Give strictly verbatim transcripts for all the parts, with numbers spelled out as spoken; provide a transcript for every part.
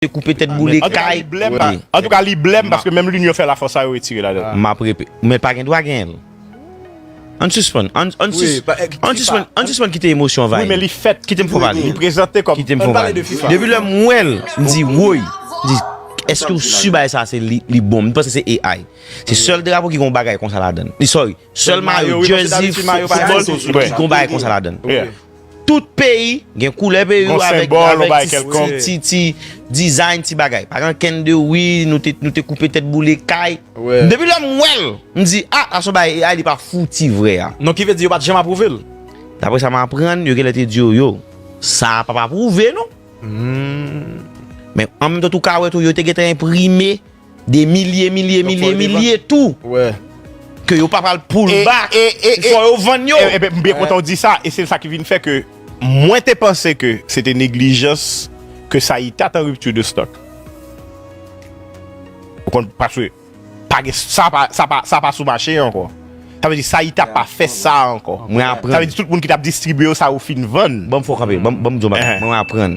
te koupe tèt boule kay. Antouka, li blèm paske menm Linyon fè lafòs la, yo retire ladan. M ap repe, men pa gen dwa genyen l. Ann sispann, ann, ann, sis, ann sispann, ann sispann kite emosyon anvayi. Wi, men li fèt. Kite m fè pale. Li prezante kòm. Kite m fè pale. Depi lè m wè l, m di, woy. M di, èske w si bagay sa se li, li bon? M panse se A I. Se sèl drapo ki gon bagay konsa ladan. Li, sorry. Sèl mayo, jersey, foutbòl, ki gon bagay konsa ladan. Tout peyi gen koulè peyi yo avèk, avèk ti, ti, ti design, ti bagay. Pa gen kenn de wi, nou te, nou te koupe tèt boule kay. Depi lè m wè l, m di, ah, sa se yon bagay A I, li pa fouti vrè a. Non, ki vle di yo pa t janm apwouve l? Daprè sa m aprann, yo genlè te di yo, yo, sa a p ap apwouve non. Men an menm tan tou ka wè tou, yo te gentan enprime de milye, milye, milye, milye tou. Ke yo pa pral pull back. Fò yo vann yo. M byen kontan w di sa, e se sa ki vin fè ke mwen te panse ke se te neglijans ke Saïta t an ripti de stòk. Ou konn, paske pa gen, sa pa, sa pa, sa pa sou mache ankò. Sa vle di Saïta pa fè sa ankò. Mwen aprann. Sa vle di tout moun ki t ap distribye yo sa yo fin vann. Ban m fè w kanpe, ban m, ban m di w bagay. Mwen aprann.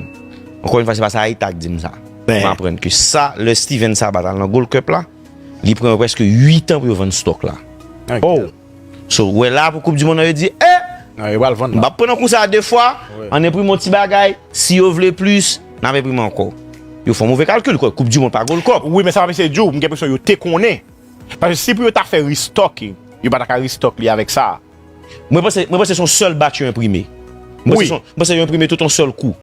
Ankò yon fwa, se pa Saïta k di m sa. Mwen aprann ke sa, lè Steven Sabbat al nan Gold Cup la, li pran yo prèske uit an pou yo vann stòk la. Oh! So, wè la pou Koup di Mond nan, yo di, eh! M p ap pran nan kou sa a de fwa, ann enprime yon ti bagay, si yo vle plis, n ap enprime ankò. Yo fè yon move kalkil, kwa. Koup di Mond pa Gold Cup. Wi, men sa pa mesye Djou, m gen enpresyon yo te konnen. Paske si pou yo ta fè restocking, yo pa ta ka restock li avèk sa. Mwen panse, mwen panse se yon sèl batch yo enprime. Mwen panse se yon, mwen panse yo enprime tout yon sèl kou.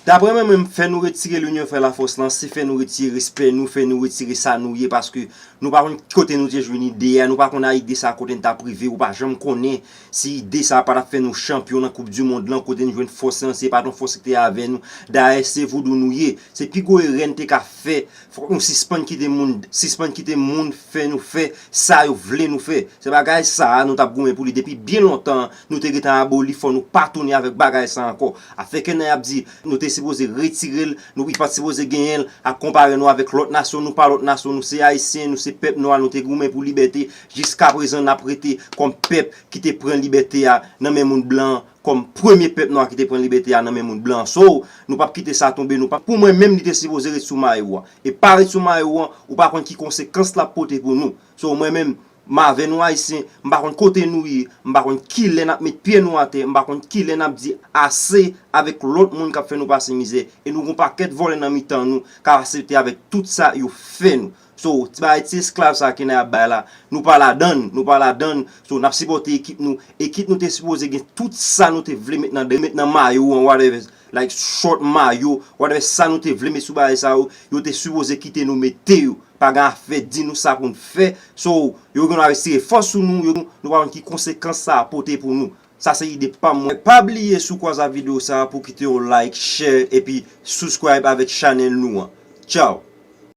Daprè mwen menm, fè nou retire Linyon fè lafòs lan, se fè nou retire respè nou, fè nou retire sa nou ye, paske nou pa konn kote nou te jwenn ide a, nou pa konn a ide sa kote n t ap rive, ou pa janm konnen si ide sa pa t ap fè nou chanpyon nan Koup di Mond lan, kote n jwenn fòs lan, se pa t yon fòs ki te avè nou. Dayè, se voudou nou ye. Se pi gwo erè n te ka fè. Fòk nou sispann kite moun, sispann kite moun fè nou fè sa yo vle nou fè. Se bagay sa a nou t ap goumen pou li depi byen lontan. Nou te gentan aboli, fò nou pa tounen avèk bagay sa ankò. Afè ke nan y ap di, nou te sipoze retire l, nou, li pa t sipoze genyen l, ap konpare nou avèk lòt nasyon, nou pa lòt nasyon, nou se Ayisyen, nou se pèp nwa, nou te goumen pou libète, jiskaprezan n ap rete kòm pèp ki te pran libète a nan men moun blan, kòm premye pèp nwa ki te pran libète a nan men moun blan. So, nou p ap kite sa tonbe, nou p ap, pou mwen menm, li te sipoze ret sou mayo a. E pa ret sou mayo an, ou pa konn ki konsekans l ap pote pou nou. So, mwen menm, m avè nou Ayisyen, m pa konn kote nou ye, m pa konn kilè n ap met pye nou atè, m pa konn kilè n ap di ase avèk lòt moun k ap fè nou pase mizè. E nou gon pakèt vòlè nan mitan nou k ap asepte avèk tout sa yo fè nou. So, ti bagay ti esklav sa ke n ap bay la, nou pa ladann, nou pa ladann. So, n ap sipòte ekip nou. Ekip nou te sipoze gen tout sa nou te vle met nan, met nan mayo an, whatever, like, short mayo, whatever, sa nou te vle met sou bagay sa yo, yo te sipoze kite nou mete yo. Pa gen afè di nou sa pou n fè. So, yo gen dwa retire fòs sou nou, yo, nou pa konn ki konsekans sa ap pote pou nou. Sa se ide pa m mwen. Pa bliye sou kwaza videyo sa pou kite yon like, share, epi subscribe avèk chanèl nou an. Tchaw!